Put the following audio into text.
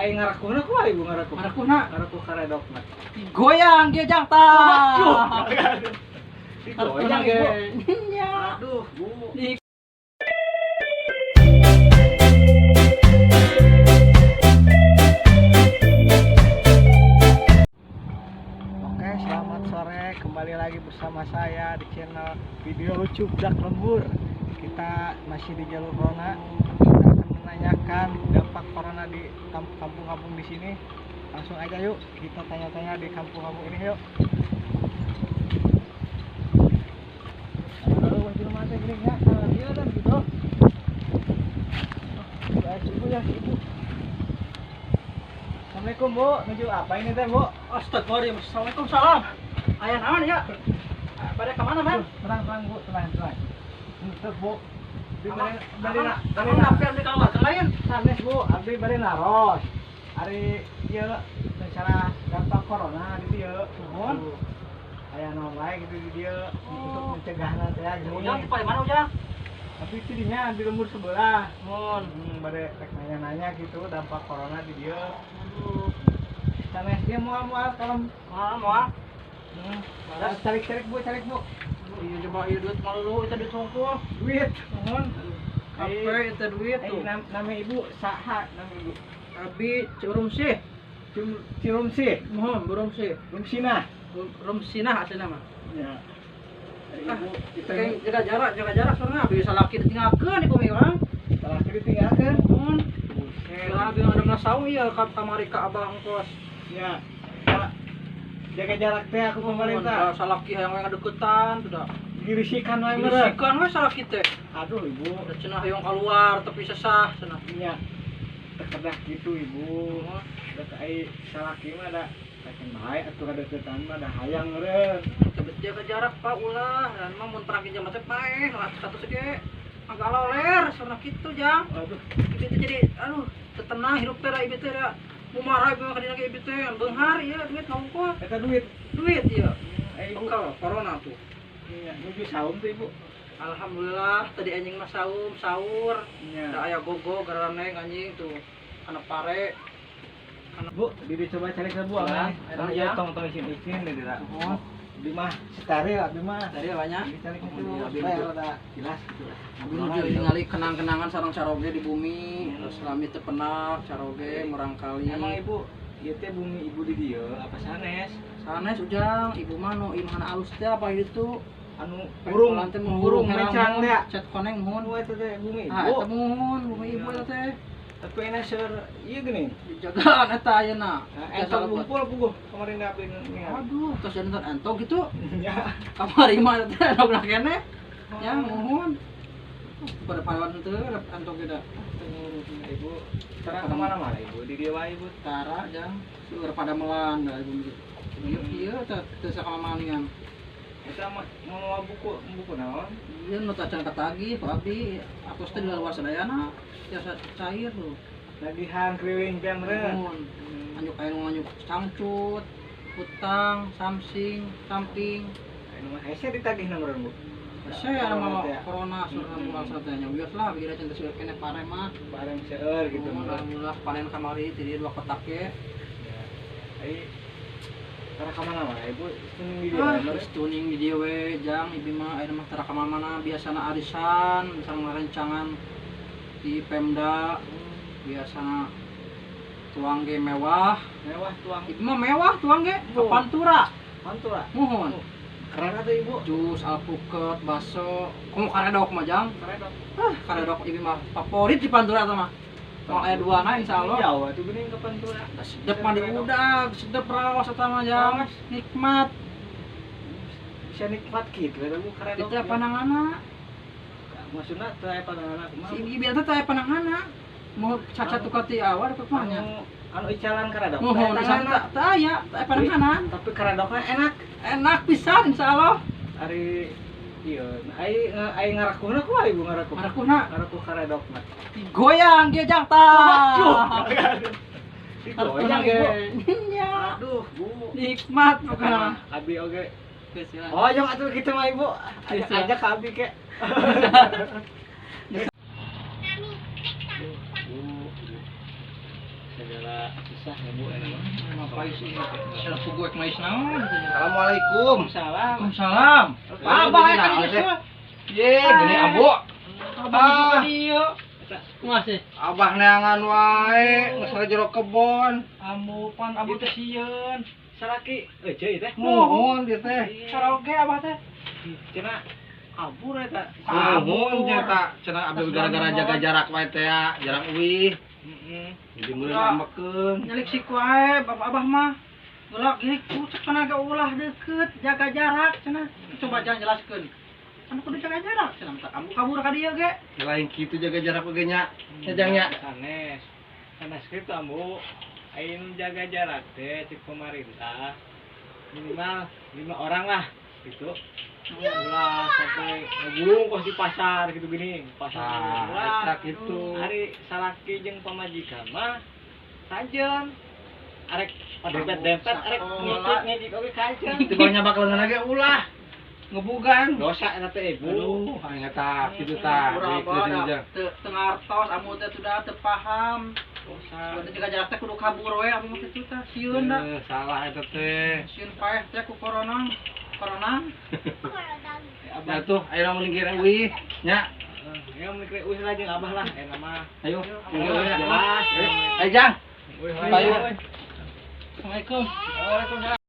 Aing ngarakuhna kumaha ibu ngarakuh? Ngarakuhna Ngarakuh karedokna. Digoyang ge jang tah. Digoyang ibu. Nya. Aduh, Bu. Di Oke, selamat sore. Kembali lagi bersama saya di channel Video Lucu Budak Lembur. Kita masih di jalur corona. Kita akan menanyakan dampak corona di kampung-kampung di sini. Langsung aja yuk, kita tanya-tanya di kampung-kampung ini yuk. Halo, wah, di rumah teh gini ya, salah dia dan gitu. Oh, ibu ya, ibu. Assalamualaikum Bu, nuju apa ini teh Bu? Astagfirullahaladzim. Assalamualaikum salam. Aya naon ya? Pada ke mana, Man? Tenang, tenang Bu, tenang, tenang. Untuk Bu, abdi Amang, bade amang, bade amang napi abdi kaluarkeun lain. Sanes Bu, abdi bade naros. Ari ieu masalah dampak corona di dieu. Nuhun. Aya naon wae gitu di dieu untuk Oh. mencegahna teh gini. Ujang di paling mana Ujang? Tapi itu dinya di lembur sebelah. Mun. Bade rek nanya-nanya gitu dampak corona di dieu. Aduh. Sanes dia moal-moal kalem. Moal moal. Calik-calik Bu, calik Bu. Iya coba iya duit malu itu duit songkol. Duit. Nuhun. Apa itu duit tuh? Nama ibu saha nama ibu? Abi Cirumsih. Cirumsih. Nuhun, Burumsih. Rumsinah. Rumsinah asli nama. Ya. Ah, Ibu kita Kayak jaga jarak soalnya abi salaki ditinggalkeun di bumi urang. salaki ditinggalkeun. Nuhun. Buset. Ya abi ada saung ieu ka kamari ka abah ongkos. Ya. Pak, jaga jarak teh aku pemerintah. Nuhun, salaki hayang we ngadeukeutan sudah. Dirisikan wae meureun. Dirisikan we salaki teh. Aduh ibu. Da cenah hayang keluar tapi sesah cenah. Nya. Tekedah gitu ibu. Nuhun. Da ai salaki mah da saking bae atuh kadeuketan mah da hayang meureun. Tapi jaga jarak Pak ulah dan mah mun perang jam teh paeh satu ge agak loler soalna kitu jang. Aduh. Ibu teh jadi aduh tenang hidup teh da ibu teh da mau marah ibu mah ka dina ge ibu teh beunghar ieu duit nongkol Eta duit. Duit ieu. Ai ibu. Bekal corona tuh. Nya nuju saum tuh ibu. Alhamdulillah tadi anjing mah saum sahur. Nya. Da aya gogo garaneng anjing tuh kana pare. Bu, diri coba cari ke Bu Nah, aman. ayo, Iya, ya. tong tong isin isin di dira. Oh. Di mah steril abdi mah. Dari banyak. Di cari itu Iya, abdi supaya nuju. rada jelas gitu. Abi nuju ningali kenang-kenangan sareng caroge di bumi, terus lami teu penak caroge murangkali. Emang ibu, ieu teh bumi ibu di dieu apa sanes? Sanes Ujang, ibu mah nu imahna alus teh apa itu? Anu burung teh mah burung herang mencang mun, teh. Cet koneng muhun. Anu eta teh bumi Ah, ibu. eta muhun, bumi ibu eta teh. Tapi enak seur ieu geuning. Dijagaan eta ayeuna. Nah, entong ngumpul puguh kemarin abdi ningali. Aduh, tos jantan entong gitu. Ya. Kamari mah eta teh endogna keneh. Ya muhun. Pada pawan teu entong ge da. Ibu, tara kemana mana ibu? Di dieu wae ibu. Tara jang seueur pada melan da ibu gitu. Ieu ieu teh teu sakamamaningan. Eta mah mau buku buku naon? Ieu nu tacan katagih ku abdi, atos teh di luar sadayana tiasa cair tuh. Nagihan keliling teh meureun. Muhun. Anjuk aya nu nganjuk cangcut, hutang, samsing, samping. Anu mah hese ditagihna meureun Bu. Saya ada Corona mama teh ya. corona surna bulan teh nya wios lah bieu can teh seueur keneh pare mah. Bareng seueur gitu Muhun, meureun. alhamdulillah panen kamari ti dua kotak ge. Ya. Ai tara ka mana mana ibu? Tuning di dieu Ah, wae meureun. geus tuning di dieu we jang ibi mah ayeuna mah tara ka mana-mana biasana arisan sareng rencangan di Pemda biasana tuang ge mewah. Mewah tuang. Ibi mah mewah tuang ge ke Oh. Pantura. Pantura. Muhun. Keren atuh ibu. Jus alpukat, bakso, komo karedok mah jang. Keren dong. Ah, karedok ibi mah favorit di Pantura teh mah. Moal aya dua na insyaallah. Jauh atuh geuning ke Pantura. Da sedep mah di udag, sedep raos eta mah jang. Raos. Nikmat. Bisa nikmat gitu eta Bu karedok. Itu pananganna. Maksudna teu aya pananganna kumaha? Si ibi eta teh aya pananganna. Mau cacat tukar ti awal dapat mah nya. Anu anu icalan karedok. Mohon Teu aya teh teu aya, teu aya pananganna. Tapi karedokna enak. Enak pisan insyaallah. Ari ieu ai ai ngarakuhna kumaha ibu ngarakuh? Ngarakuhna Ngarakuh karedokna. Digoyang ge jang tah. Digoyang ibu. Nya. Aduh, Bu. Nikmat pokona. Abi oge. Geus lah. Oh, jong atuh kitu mah ibu. Ajak Geus lah. ajak ka abi ke. Bu, bu. Segala Susah ya, Bu, ini mah. Mah pais ieu. Salah pugu ek mais naon gitu ya. Assalamualaikum. Salam. Waalaikumsalam. Abah ya kan ieu. Ye, gini ambu. Abah juga dieu. Kumaha sih? Abah neangan wae, geus jero kebon. Ambu pan abu teh sieun. Salaki euceu ieu teh. Muhun dieu teh. Saroge abah teh. Cenah kabur eta. Muhun nya cenah abis gara-gara jaga jarak wae teh ya, jarang uih. Heeh. Jadi meureun ambekeun. Nyalik siku wae bapak abah mah. Gelak gini kucek cenah ge ulah deket, jaga jarak cenah. Coba jangan jelaskeun. Kan kudu jaga jarak cenah mah ambu kabur ka dieu ge. Lain kitu jaga jarak oge nya. Nya jang nya. Sanes. Sanes kitu ambu. Aing jaga jarak teh cek pemerintah minimal 5 orang lah gitu. Ulah sampai ngegulung kos di pasar gitu gini, pasar Ah, ulah. eta kitu. Ari salaki jeung pamajikan mah kajen. Arek dempet-dempet arek ngikik-ngikik oge kajen. Tiba nyabak leungeun ge ulah. Ngebugan. Dosa eta teh ibu. Aduh, aing eta kitu tah. Urang Baik, abah geus da teu teu ngartos ambu teh sudah teu paham. Dosa. Berarti jaga jarak teh kudu kabur we ambu teh teh sieun da. Eh, salah eta teh. Sieun paeh teh ku corona. Corona. Ya tuh, ayo mun kira uih nya. Ya mun kira uih lah jeung abah lah eta mah. Ayo, Jelas. Ayo, Jang. Uih Ayo. Assalamualaikum. Waalaikumsalam.